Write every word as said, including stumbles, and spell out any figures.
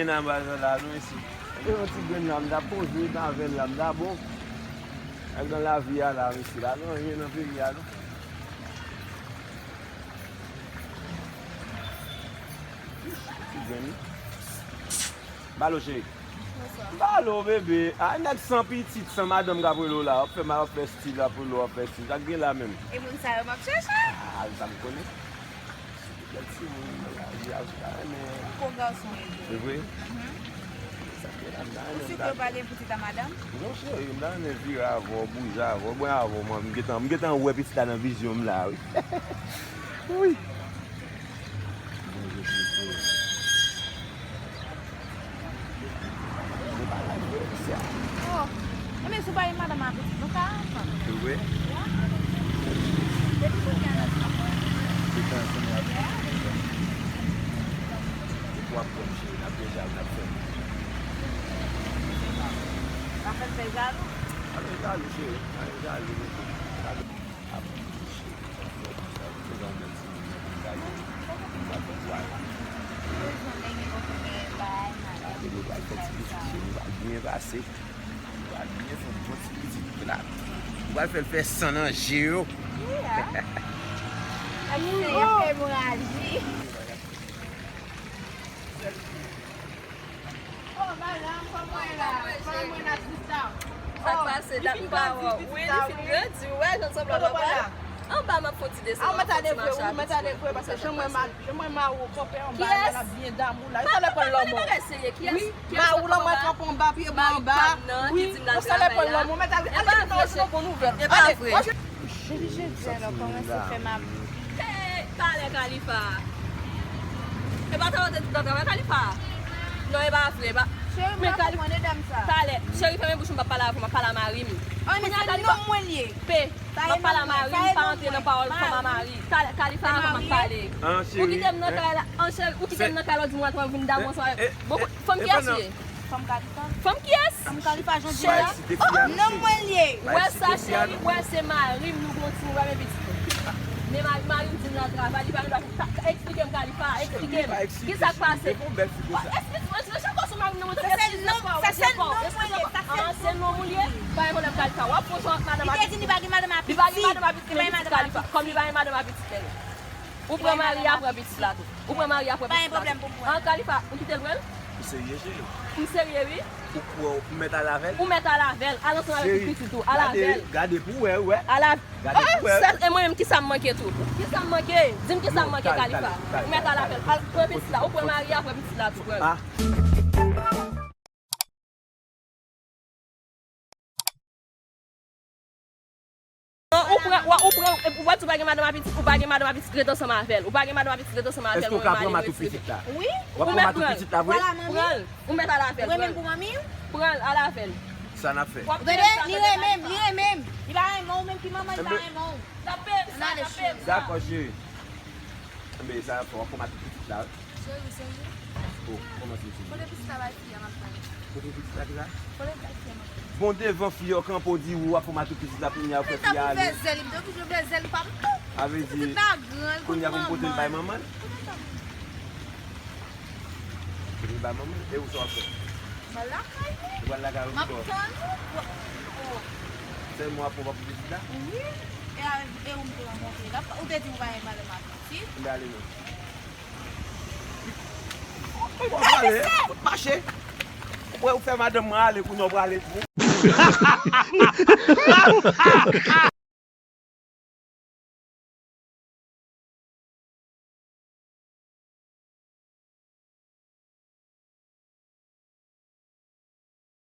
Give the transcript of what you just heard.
Nan bagay la, nou isi. E yon ti grenn la, m ta poze nan avè l la, m ta bon. Ak nan lavi a la, mesye, pa gen anyen nan peyi a, non. Ti grenn, wi. Balo, cheri. Bonswa. Balo, bebe. A, nèg san pitit, san madanm k ap rele w la. W ap fè mal, w ap fè stil, w ap rele w, w ap fè stil. Sa k gen la menm? E moun sa yo m ap chèche. A, sa m konnen. Kèk timoun nan lavi a, ou ta renmen. Gwo gason e tou. Se vre? Mhm. Sa k gen la, m ta renmen. Ou si ke w pa gen pitit a madanm? Non, cheri, m ta renmen vire avè w, bouje avè w, bwè avè w, mwen, m gentan, m gentan wè pitit la nan vizyon m la, wi. Wi. Bon, Jezi, Jezi. Yo pa la vre, mesye. Oh, enben, si w pa gen madanm ak pitit, nou ka ansanm. Se vre? Ya. Depi kounye a, n ap ansanm. Se tan ansanm la. Ya. Ou ap pran m, cheri, n ap deja, n ap fè. Pa fè m fè jalou. Pa fè jalou, cheri. Pa fè jalou. Ap touche. Mwen gen yon ti moun nan pou m gaye. Mwen gen yon ti moun nan pou m gaye. Gade, nou pral fè ti pitit, cheri, nou pral byen pase. Nou pral byen fè yon bon ti pitit plat. Nou pral fè l fè san nan je yo. Ak se yon emoraji. Oh, madanm, kòman w ye la? Kòman w ye la, sista? Sa k pase? Dat m pa wè w. Wi, li fin grandi, wi, wè, jan sanble w pral. Anba, m ap fè yon ti desann, m ap fè yon ti mache. Ou mèt ale vre, paske jan m wè ma-, jan m wè mari w kanpe anba la, l ap byen damou la. Ou sa lè pran lanmò. Wi, mari w lanmò kanpe anba, pye bò anba. Wi, ou sa lè pran lanmò, mèt ale, ale, ale, se yon bon nouvèl. Ale. Jodi jedi a, non, kòmanse fè m ap. Hey, talè, Khalifa. E pa talè w te di w t ap travay, Khalifa? Non, e pa vre, e pa. Cheri, m pa konprann dam sa. Talè, cheri, fèmen bouch ou, m p ap pale avè w, m ap pale a mari m. An, men se nonm mwen l ye. Pe, m ap pale a mari m, pa antre nan pawòl fanm a mari. Talè, Khalifa, avan m ap pale. Ou kite m nan kay la, an, cheri, ou kite m nan kay la, ou di m w ap vin damou ansanm avè m. Bon, fanm kiyès ou ye? Fanm Khalifa. Fanm kiyès? Fanm Khalifa jodi a. Oh, non mwen l ye. Wè sa, cheri, wè se mari m, nou gon timoun, pa gen pitit. Men mari, mari m di m l al travay, li pa gen dwa. Eksplike m, Khalifa, eksplike m. Kisa k pase? Eksplike, eksplike ankò sou mari m nan, montre m, eksplike ankò, eksplike ankò. Ah, se non mwen l ye. Pa gen pwoblèm, Khalifa. W ap pran swen ak madanm ak pitit. Li te di li pa gen madanm ak pitit. Li pa gen madanm ak pitit, men li di Khalifa. Kòm li pa gen madanm ak pitit, men ou pran mari a, pran pitit la tou. Ou pran mari a, pran pitit la tou. Pa gen pwoblèm pou mwen. An, Khalifa, ou kite l pran l? Ou serye, cheri? M serye, wi. Ou, ou, ou mèt al avè l? Ou mèt al avè l. Al ansanm avèk pitit ou. Al avè l. Gade, gade pou wè, wè. Al avè l. Gade pou wè. Sèl, e mwen menm, kisa m manke tou? Kisa m manke? Di m kisa m manke, Khalifa. Ou mèt al avè l. Al pran pitit la. Ou pran mari a, pran pitit la tou, pran l. Non, ou pran, ou, ou pran, ou pa di ou pa gen madanm ak pitit, ou pa gen madanm ak pitit, ret ansanm avè l. Ou pa gen madanm ak pitit, ret ansanm avè l. Èske ou ka pran matou pitit la? Wi. W ap pran matou pitit la vre? Pran l. Ou mèt al avè l, pran l. Pran l, al avè l. Sa n ap fè? Gade, li renmen m, li renmen m. Li pa renmen w menm ki manman, li pa renmen w. Dakò, cheri. Enben, sa n ap fè, w ap pran matou pitit la, wi. Cheri, serye? Oh, kòman se serye? Kote pitit la bay fi a m ap bay? Kote pitit la ki la? Kote bay fi a m ap bay? Bon, devan fi yo kanpe w di ou ap fè matou pitit la, kounye a ou fè fi a ale. Li ta pou fè zèl, li ta pou fè zèl pa m tou. Sa vle di, kounye a pou m pote l bay manman l? Pote l bay manman l, e ou sa w ap fè? M al lakay ou. Ou pral lakay ou ankò? M ap tann ou. Sèlman w ap pran w ap pote pitit la? Wi. E a, e ou m te rankontre la. Ou te di ou pa gen madanm ak pitit. M ale non. Ou pral ale, fout mache. Ou wè ou fè madanm mwen ale, kounye a ou prale tou.